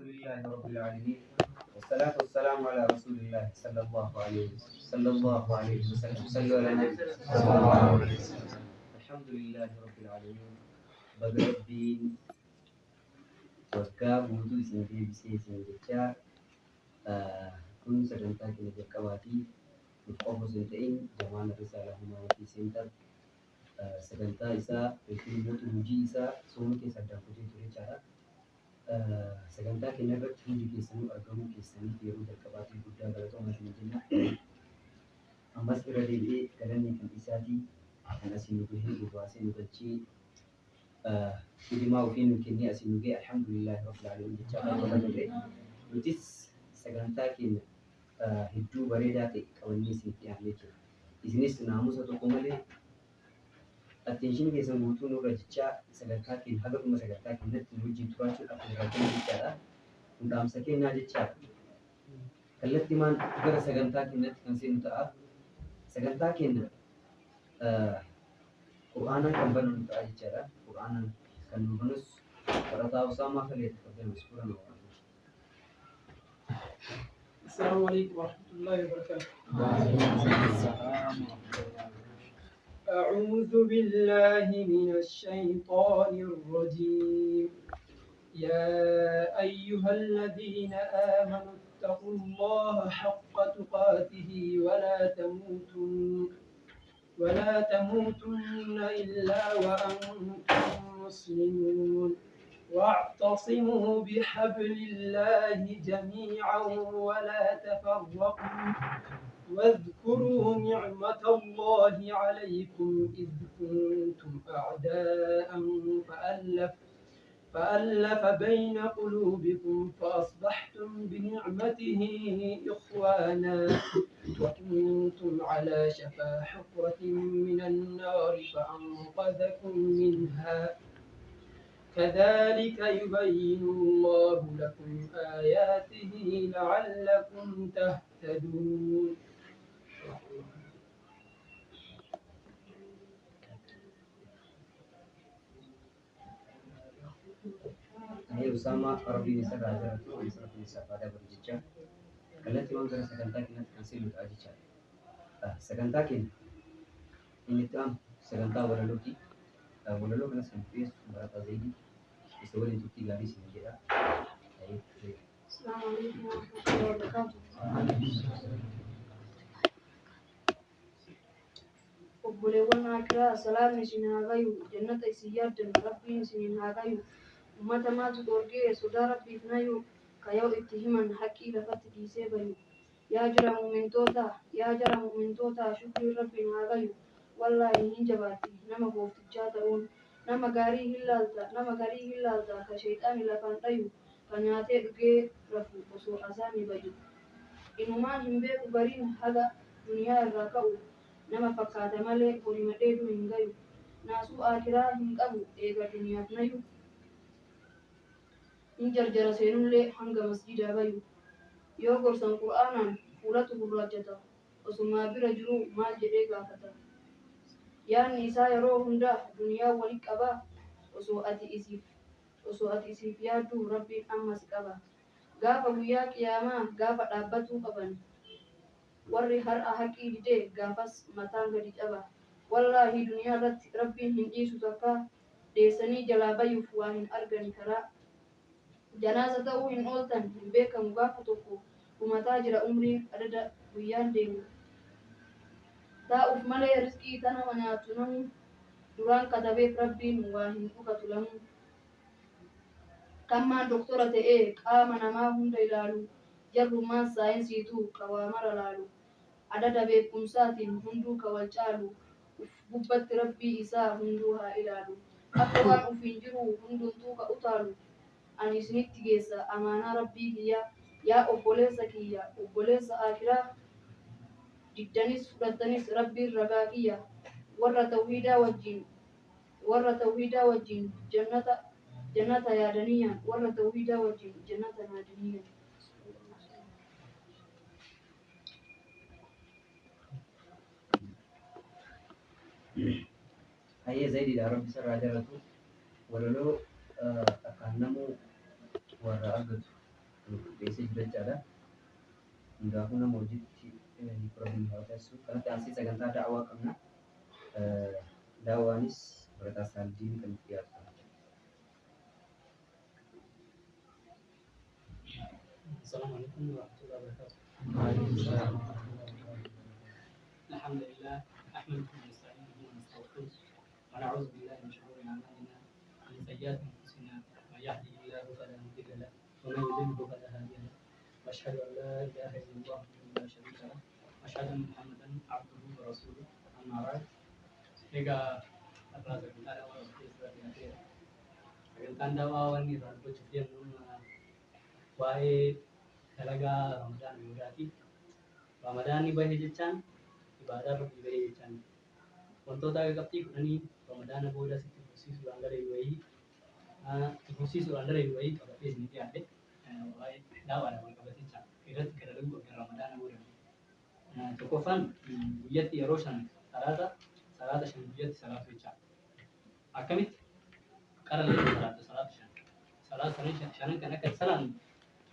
لله رب العالمين والصلاة والسلام على رسول الله صلى الله عليه صلى الله عليه وسلم. صلوا على النبي. الحمد لله رب العالمين. Baga Rabbiin waggaa guutuu isin deebisee isin jechaa, kun sagantaa keenya jalqabaatii nuuf qofa osoo hin ta'in Jamaal Risaalaa Humanity Center sagantaa isaa yookiin immoo hojii isaa sooma keessa addaan kutee ture jechaadha. Sagantaa keenya irratti hundi keessanuu argamuu keessaniif yeroo jalqabaatiif guddaa galatoomaa isin jenna. Ammas irra deebi'ee galanni kan isaatii kan asii nu gahee nu baasee nu galchee hidimaa ofii nu kennee asii nu gahee alhamdulillahi rabbil alamin jechaa kan kabajamre nutis sagantaa keenya hedduu bareedaa ta'e qabannee isinitti dhiyaannee jira. Isinis naamusa tokko malee attention keessan guutuu nurra jechaa sagantaa keenya haga dhuma sagantaa keenyatti nu wajjin turaachuun akka jiraatan jechaadha. Kun dhaamsa kennaa jechaadha. Kallattiimaan gara sagantaa keenyatti kan seenu ta'a. Sagantaa keenya Qur'aanaan kan bananu ta'a jechaadha. Qur'aanaan kan nu banus barataa Usaamaa Falee mashkuura nu. السلام عليكم ورحمة الله وبركاته. أعوذ بالله من الشيطان الرجيم. يا أيها الذين آمنوا اتقوا الله حق تقاته ولا تموتن إلا وأنتم مسلمون. واعتصموا بحبل الله جميعا ولا تفرقوا، واذكروا نعمة الله عليكم إذ كنتم أعداء فألف بين قلوبكم فأصبحتم بنعمته إخوانا، وكنتم على شفا حفرة من النار فأنقذكم منها، كذلك يبين الله لكم آياته لعلكم تهتدون. Ahee Usaamaa, Rabbiin isarraa jiraatu, Rabbiin isaaf haa dabalu jecha kallattii gara sagantaa keenyatti kan seenu ta'a jechaadha. Sagantaa keenya inni itti aanu sagantaa walalooti. Walaloo kanas kan dhiyeessu barataa Zaydii, isa waliin turtii gaarii isin jedha. السلام عليكم ورحمة الله وبركاته. Obboleewwan akiraa, salaamni isin haa gayu, jannata isin yaaddan Rabbiin isiniin haa gayu. Ummata maaltu dhoorgee sodaa Rabbiif nayu, kayoo itti himan haqqii lafatti dhiisee bayu. Yaa jara mu'mintoota, yaa jara mu'mintoota, shukriin Rabbiin haa gayu. Wallaahi hin jabaatti nama gooftichaa ta'uun. Nama gaarii hin laalta, nama gaarii hin laalta ka sheexaani lafaan dhayu, ka nyaatee dhugee rafu osoo azaanni bayu. Inumaan hin beeku gariin haga duniyaa irraa ka'u, nama fakkaata malee horima dheeduu hin gayu. Naasuu akiraa hin qabu eega duniyaaf nayu. Hin jarjara seenullee hanga masjidaa bayu. Yoo gorsan Qur'aanaan fuulatu gurraachata. Osumaa bira jiruu maal jedhee gaafata. Yaadni isaa yeroo hundaa duniyaa wali qabaa, osoo ati isiif yaadduu Rabbiin amma si qaba. Gaafa guyyaa qiyaamaa gaafa dhaabbatuu qaban, warri har'a haqii didee gaafas mataan gadi caba. Wallaahi duniyaa irratti Rabbiin hin dhiisu takka, dheessanii jalaa bayuuf waa hin argani karaa. Janaaza ta'uu hin ooltan, hin beekamu gaafa tokko, dhumataa jira umriin adada guyyaan deemu. Taa'uuf malee riskii tanama nyaatu namu, duraan katabeef Rabbiin waa hin dhukatu lamuu. Kammaan doktora ta'ee qaama namaa hunda ilaalu, jarrummaan saayinsiitu ka waa mara laalu. Adada beekumsaatiin hunduu ka wal caalu, uf gubbatti Rabbii isaa hunduu haa ilaalu. Akka waan ufiin jiru hundumtuu ka utaalu. Ani isinitti geessa amaanaa Rabbii kiyya, yaa obboleessa kiyya, obboleessa akiraa, diddanis fudhattanis Rabbiin ragaa kiyya. Warra tawhiidaa wajjin jannata yaadaniyan, warra tawhiidaa wajjin jannata naadaniyan. Hayyee Zaydiidha, Rabbi sirraa jaalatu. Walaloo akkaan namuu warra argatu. Nu qopheessee jira jechaadha. Hundaafuu nama hojiitti hiiku Rabbiin haa taasisu. Kanatti aansee sagantaa da'awaa qabna. Da'awaanis barataa Saaldiin kan itti dhiyaatu ta'a. السلام عليكم ورحمة الله وبركاته. الحمد لله نحمده ونستعينه ونستغفره ونعوذ بالله من شرور أعمالنا ومن سيئات أنفسنا، من يهده الله فلا مضل له ومن يضلل فلا هادي له، وأشهد أن لا إله إلا الله وحده لا شريك له، وأشهد أن محمدا عبده ورسوله. أما بعد، egaa har'aa sagantaa dawaa of keessaa dhiyaateera. Sagantaan dawaa wanni irraa dubbachuuf deemnu waa'ee dalagaa Ramadaan boodaati. Ramadaanni bahe jechaan ibaadaa Rabbii bahe jechaan wantoota akka qabxii 10 Ramadaana booda sitti fufsiisuudhaan dalagu wayii itti fufsiisuudhaan dalagu wayii qabadhee isinii dhiyaadhe, waa'ee daawaadhaan wal qabatee jecha irratti kan dalagu qabdan Ramadaana booda. Tokkoffaan, guyyatti yeroo shan salaata, salaata shan guyyatti salaatu jecha. Akkamitti qara lee salaata, salaata shan, salaata shanan kan akka salaannu,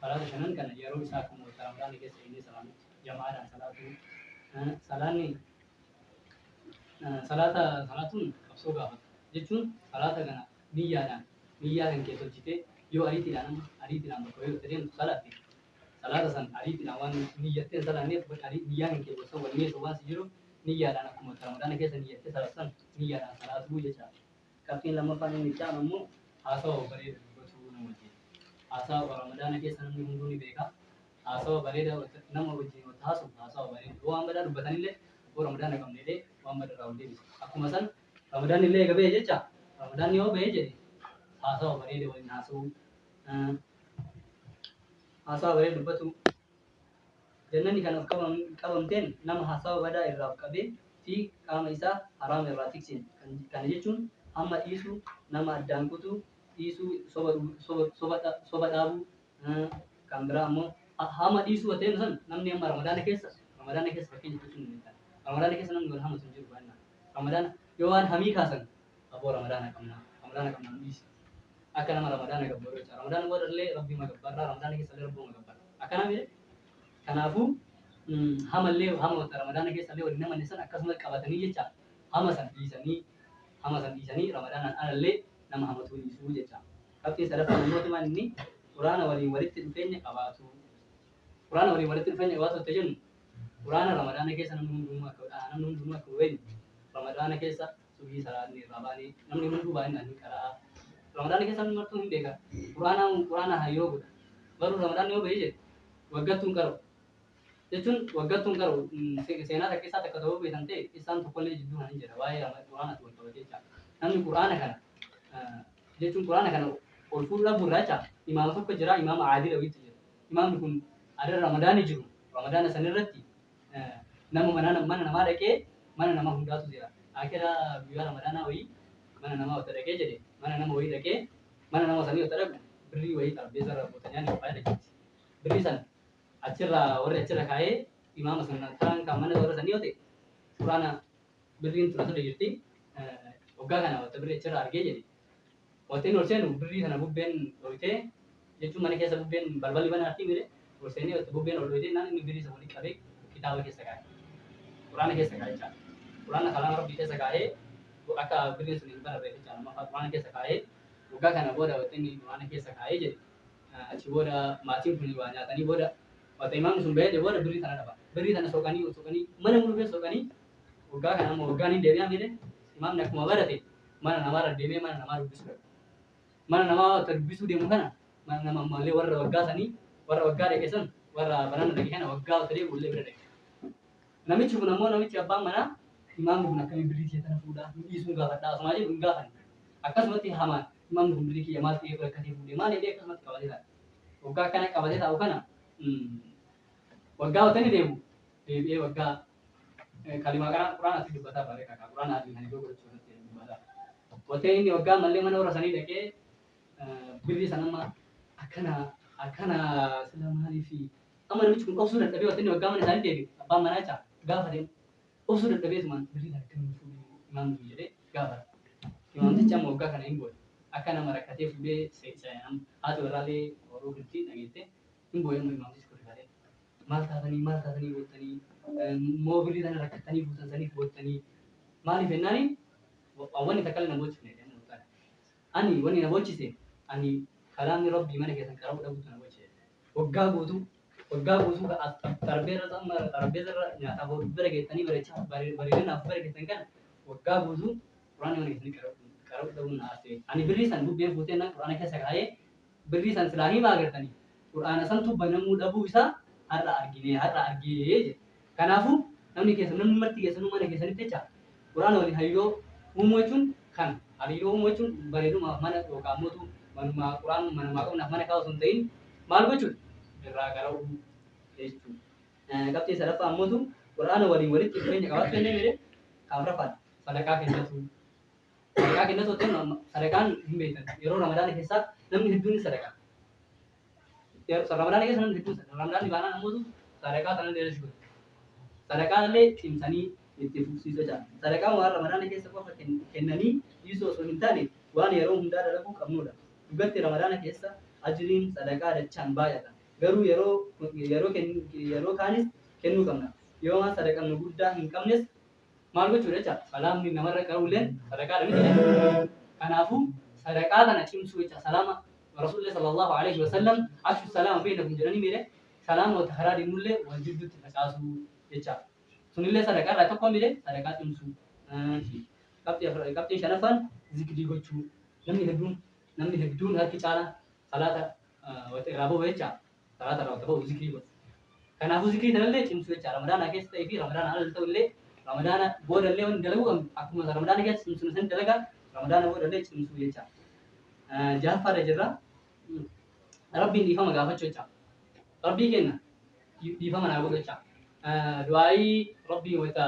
salaata shanan kana yeroo isaa akkuma wanta Ramadaana keessa inni salaanutti jamaadhaan salaatu. Salaanni salaata salaatuun qabsoo gaafata jechuun salaata kana niyyaadhaan, niyyaa kan kee tolchitee, yoo ariitiidhaan, amma ariitiidhaan bakka yoo itti deemtu salaatte, salaata san ariitiidhaan waan niyyatteen salaanneef, niyyaa kan kee gosa wanni waan si jiru niyyaadhaan akkuma Ramadaana keessa niyyattee salaatu san niyyaadhaan salaatuu jecha. Qabxiin lammaffaan inni itti aanu immoo haasawa bareeda dubbatuu nama wajjin. Haasawa Ramadaana keessa namni hunduu ni beeka. Haasawa bareeda nama wajjin wanta haasa'u, haasawa bareeda. Yoo waan badaa dubbatanillee yoo Ramadaana qabne illee waan badaa irraa ol deebisa. Akkuma san Ramadaanni illee eega bahe jecha, Ramadaanni yoo bahe jedhe, haasawa bareeda waliin haasa'uu, haasawa bareeda dubbatu. Jannanni kan of qabamteen nama haasawa badaa irraa of qabee fi qaama isaa haraama irraa tikseen. Kana jechuun hamma dhiisuu, nama addaan kutuu dhiisuu, soba dhaabuu, kan biraa ammoo hama dhiisuu ta'e san. Namni amma Ramadaana keessa fakkeenya fudhachuu ni danda'a. Ramadaana keessa namni wal hamatu hin jiru baay'inaan. Ramadaana yoo waan hamii kaasan, aboo Ramadaana qabna, Ramadaana qabna, nu dhiisi. Akka nama Ramadaana gabbaru jecha. Ramadaana booda illee Rabbii magabbarraa, Ramadaana keessa illee Rabbuma gabbara. Akkana miti. Kanaafuu hamallee hama wanta Ramadaana keessa illee waliin namanne san akkasumas qabatanii jecha hama san dhiisanii Ramadaanaan alallee nama hamatuu dhiisuu jecha. Qabxiin sadaffaan immoo maal inni? Quraana waliin walitti dhufeenya qabaatu. Quraana waliin walitti dhufeenya qabaatu itti jennu, Quraana Ramadaana keessa namni hundumtuu akka beeknu Ramadaana keessa subii salaanni irraa baanee namni hunduu baay'inaan ni qara'a. Ramadaana keessa namni martuu hin beeka. Quraana hayyoo godha. Garuu Ramadaanni yoo bahee jedhe waggattuu hin qara'u. Jechuun waggattuu hin qara'u. Seenaa takka isaa takka ta'uu beekan ta'e isaan tokkollee jidduu kan hin jira waa'ee Quraanaatti wal qabatee jecha. Namni Quraana kana, jechuun Quraana kana ol fuudhuu dhabuu irraa jecha, imaama tokko jira, imaama Aadila wayiitu jira. Imaamni kun adara Ramadaani jiru, Ramadaana sanirratti nama mana namaa dhaqee, mana namaa hundaatu jira. Akira guyyaa Ramadaanaa wayii mana namaa wata dhaqee jedhe, mana nama wayii dhaqee, mana nama sanii wata dhaqu, birrii wayii xarbeeza irra boota nyaanni qophaa'ee dhaqeetti. Birrii sana achirraa warri achirra kaa'ee imaama sana taraan kan mana warra sanii yoo ta'e Quraana birriin tun asirra jirti. Waggaa kana wata birrii achirra argee jedhe. Wata inni ol seenu birrii sana bubbeen dhoyitee, jechuun mana keessa bubbeen balballi banaa fi mire ol seenee, wata bubbeen ol dhoyitee naan inni birrii sana walitti qabee kitaaba keessa kaa'e. Quraana keessa kaa'e jechaadha. Quraana kalaama Rabbii keessa kaa'ee akka birriin sun hin bararre jechaadha. Lammaffaa Quraana keessa kaa'ee, waggaa kana booda wata inni Quraana keessa kaa'ee jedhe, achi booda maatiin kun waa nyaatanii booda, wata imaamni sun bahee booda birrii tana dhaba. Birrii tana soqanii soqanii mana muluu keessa soqanii, waggaa kana amma waggaan hin deebi'aa mire, imaamni akkuma barate mana namaarra deemee mana namaa dubbisuu dhaqa. Mana namaa wata dubbisuu deemu kana, mana nama ammallee warra waggaa sanii, warra waggaa dhaqe san, warra barana dhaqe kana waggaa wata deebi'u illee bira dhaqe. Namichi kun ammoo, namichi abbaan manaa, imaamni kun akkamiin birrii kiyya tana fuudhaa, hin dhiisuun gaafadhaa asumaa jedhu hin gaafanne. Akkasumatti hamaan imaamni kun birrii kiyya maal ta'eef rakkatee fuudhee maal jedhee akkasumatti qabatee taa'e. Waggaa akkana qabatee taa'u kana waggaa wata inni deemu deebi'ee waggaa kalimaa kana Quraanaatti dubbataa bare kaka Quraana adii kan iddoo godhachuu irratti dubbataa. Watee inni waggaa mallee mana warra sanii dhaqee birrii sana amma akkana akkana sila maaliifi amma namichi kun obsuu dadhabee, watee inni waggaa mana isaanii deebi'e abbaan manaa jecha gaafate, obsuu dadhabee tumaan birrii sana akkamiin fuudhee imaamni kun jedhee gaafate. Imaamtichi amma waggaa kana hin boode. Akka nama rakkatee fuudhee haati warraallee horuu jirti dhageette. Hin boo'ee immoo imaamtichi kun rifatee. Maal taatanii boottanii moo birrii tana rakkattanii fuutan saniif boottanii maaliif jennaani wanni takka illee na boochifne jedhanii murtaa'e. Ani wanni na boochise ani kalaamni Rabbii mana keessan qara'uu dhabuutu na boochise. Waggaa guutuu xarbeeza irra nyaataaf bira geettanii bareedinaaf bira geettan kana waggaa guutuu quraanni mana keessanii qara'uu dhabuun na aarse. Ani birrii san bubbeen fuutee naan quraana keessa kaa'ee birrii san silaa himaa agartanii quraana santu banamuu dhabuu isaa har'a argine har'a argee jedhe. Kanaafuu namni keessa namni marti keessanuu mana keessanitti jecha quraana waliin hariiroo uumuu jechuun kan hariiroo uumuu jechuun bareedumaaf mana yookaan mootu manuma quraan manumaa qabnaaf mana kaa'u osoo hin ta'in maal gochuudha irraa qara'uu jechuudha. Qabxii sadaffaa ammootu quraana waliin walitti dhufeenya qabaachuu jennee mire afuraffaadha sadaqaa kennatu. Sadaqaa kennatu ta'e sadaqaan hin beektan yeroo ramadaana keessaa namni hedduun ni sadaqaa. Ramadaana keessa namni hedduun ramadaanni baanaan ammootu sadaqaa sana illee godhu. Sadaqaa illee cimsanii itti fufsiisuu jecha. Sadaqaan waan ramadaana keessa qofa kennanii dhiisuu osoo hin taane waan yeroo hundaa dalaguu qabnudha. Dhugatti ramadaana keessa ajriin sadaqaa dachaan baay'ata. Garuu yeroo kaanis kennuu qabna. Yoo waan sadaqannu guddaa hin qabnes maal gochuudha jecha salaamni namarra qara'ulleen sadaqaadha miti. Kanaafuu sadaqaa kana cimsuu jecha salaama Rasuulli sallallahu alaihi wasallam afshu salaama bainakum jedhanii miire salaama wata karaa deemnullee wal jidduutti facaasuu jecha. Sunillee sadaqaa irraa tokko miire sadaqaa cimsuu. Qabxii shanaffaan zikrii gochuu. Namni hedduun harki caalaa salaata wata irraa bahu jecha salaata irraa wata bahu zikrii godhu. Kanaafuu zikrii tanallee cimsuu jecha ramadaana keessa ta'ee fi ramadaana ala ta'ullee ramadaana boodallee wanni dalaguu qabnu akkuma ramadaana keessa cimsuu san dalagaa ramadaana boodallee cimsuu jecha. Jahaffaarra jirra. Rabbiin dhiifama gaafachuu jecha. Rabbii kenna dhiifama naa godhu jecha. Du'aayii Rabbii wayita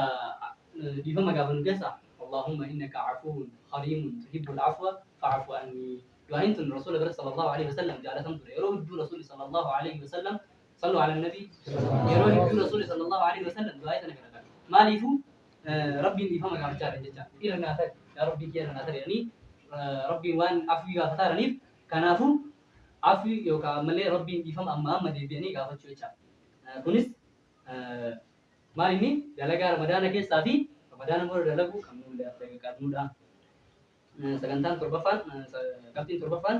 dhiifama gaafannu keessa Allahumma innaka afuwwun kariimun tuhibbul afwa fa'fu anni. Du'aayiin tun Rasuula bira sallallahu alaihi wasallam jaalatan ture. Yeroo hedduu Rasuulli sallallahu alaihi wasallam sallu ala nabi yeroo hedduu Rasuulli sallallahu alaihi wasallam du'aayii tana kadhatan. Maaliifuu Rabbiin dhiifama gaafachaa jiran jecha. Irra naa ta'e yaa Rabbii kiyya irra naa ta'e jedhanii Rabbiin waan afwii gaafataa jiraniif kanaafuu afwii yookaan ammallee Rabbiin dhiifama amma amma deebi'anii gaafachuu jecha. Kunis maal inni dalagaa ramadaana keessaa fi ramadaana booda dalaguu qabnudha. Sagantaan torbaffaan qabxiin torbaffaan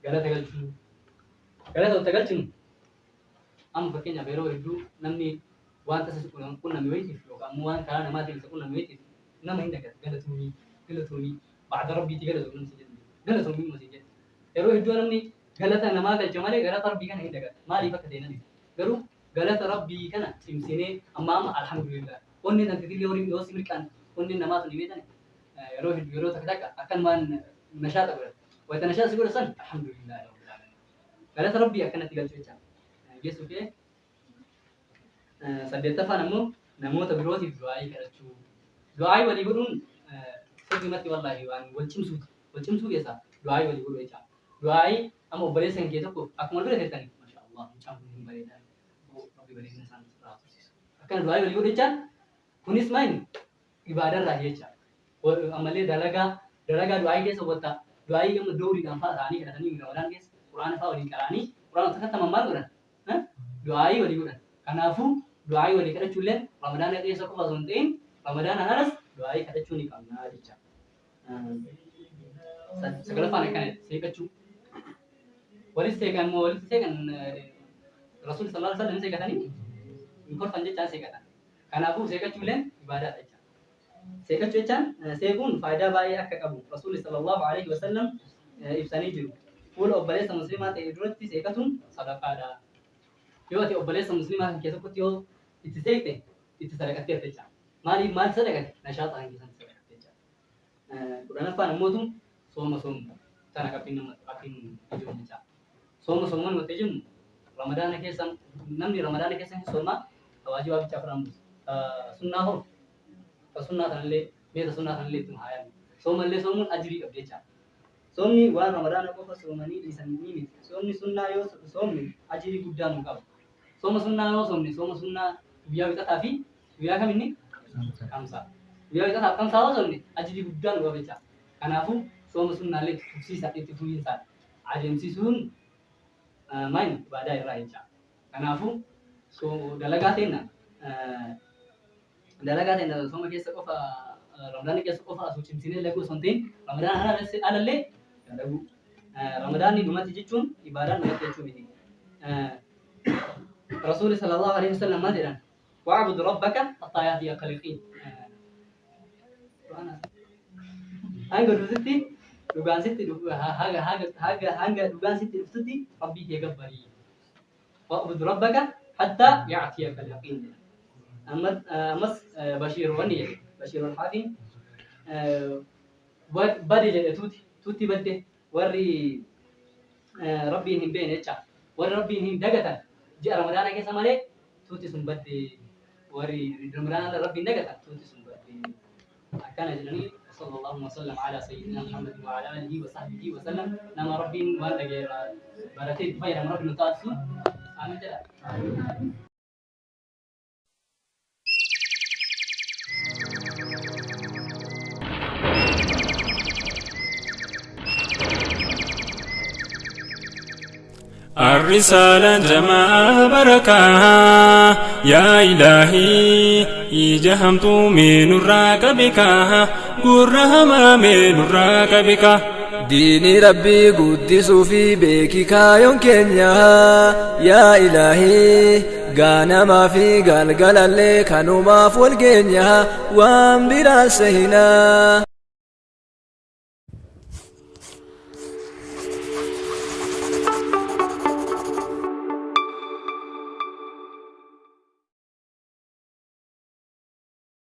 galata galchuu. Galata wanta galchinu amma fakkeenyaaf yeroo hedduu namni waan tasa qunname wayiitiif yookaan ammoo waan karaa namaatiin isa qunname wayiitiif nama hin dagatu galatoomii galatoomii ba'da rabbiitii galatoomii namni si jedhu galatoomii nama si jedhu. Yeroo hedduu namni galata namaa galcha malee galata rabbii kana hin dagatu. Maaliif akka ta'e namni garuu galata rabbii kana cimsinee amma amma alhamdulillah onni tan titillee horii yoo si mirqaan onni namaa sun himeetan yeroo hedduu yeroo takka takka akkanumaan nashaata godhata. Wayita nashaata si godha san alhamdulillah rabbil alamin. Galata rabbii akkanatti galchu jecha. Geessu kee saddeettaffaan ammoo namoota birootiif du'aayii kadhachuu. Du'aayii walii godhuun sirriimatti wallaahi waan wal cimsuuti. Wal cimsuu keessaa du'aayii walii godhuu jecha. Du'aayii amma obboleessa kan kee tokko akkuma dura teettanii masha Allah mucaan kun hin bareedaa. Rabbi bareedina isaan irraa tursiisu. Akkana du'aayii walii godhu jechaan kunis maal ibaadarraa jecha. Ammallee dalagaa du'aayii keessa wata du'aayii amma dowriidhaan fa'aa ta'anii kadhatanii ramadaan keessa quraana fa'aa waliin qara'anii quraana takkattaman maal godhan du'aayii walii godhan. Kanaafuu du'aayii walii kadhachuullee ramadaana keessa qofa osoo hin ta'in ramadaana alas du'aayii kadhachuu ni qabna jecha. Sagalaffaan akkana seeqachuu. Walis seeqan moo walitti seeqan Rasuulli sallallahu alaihi wasallam seeqatanii hin kolfan jechaan seeqatan. Kanaafuu seeqachuulleen ibaadaadha jecha. Seeqachuu jechaan seequun faayidaa baay'ee akka qabu Rasuulli sallallahu alaihi wasallam ibsanii jiru. Fuula obboleessa musliimaa ta'e duratti seeqatuun sadaqaadha. Yoo ati obboleessa musliimaa kan kee tokkotti yoo itti seeqte itti sadaqatteerta jecha. Maaliif maal sadaqate? Nashaaxa kan keessan sadaqatte jecha. Kudhanaffaan ammootu sooma soomu. Tana qabxiin nama qabxiin ijoo jecha. Sooma sooman wanta jennu ramadaana keessa namni ramadaana keessa hin soomaa waajibaa bicha afran buusa. Sunnaa hoo sunnaa tanallee meeta sunnaa tanallee ittuma haa yaadnu. Soomallee soomuun ajirii qabdi jecha. Soomni waan ramadaana qofa soomanii dhiisan ni miti. Soomni sunnaa yoo soomne ajirii guddaa nu qaba. Sooma sunnaa yoo soomne sooma sunnaa guyyaa wixataa fi guyyaa kam inni? Kamsaa. Guyyaa wixataa fi kamsaa yoo soomne ajirii guddaa nu qaba jecha. Kanaafuu sooma sunnaallee itti fufsiisa itti fufiinsaan adeemsisuun maal ibaadaa irraa jecha. Kanaafuu dalagaa teenna dalagaa teenna sooma keessa qofa Ramadaana keessa qofa asuu cimsinee dalaguu osoo hin ta'in Ramadaana alallee dalaguu. Ramadaanni dhumatti jechuun ibaadaan dhumatti jechuu miti. Rasuulli sallallahu alaihi wasallam maal jedhan? Wa'bud rabbaka hattaa ya'tiyaka al-yaqiin. Hanga dhuftutti dhugaan sitti dhufu haga haga haga hanga dhugaan sitti dhuftutti Rabbii kee gabbarii. Wa'bud rabbaka hattaa ya'tiyaka al-yaqiin jedha. Ammas Bashiir wanni jedhe Bashiir al-Haafiin bade jedhe tuuti tuutti badde warri Rabbiin hin beekne jecha warri Rabbiin hin dagatan ji'a Ramadaana keessa malee tuuti sun badde warri Ramadaana Rabbiin dagatan tuuti sun badde akkana jedhanii. Sallallahu wasallam ala sayyidina Muhammad wa ala alihi wa sahbihi wa sallam. Nama Rabbiin waan dhagayeerraa baratee itti fayyadamu Rabbi nu taasisu. Aamin jedha. الرسالة جماعة بركة يا إلهي إجهمت من الراكبك قرهما من الراكبك. Diinii Rabbii guddisuu fi beeki kaayoon keenya yaa Ilaahii gaanamaa fi galgalallee kanumaaf wal geenya waan biraan sehinaa.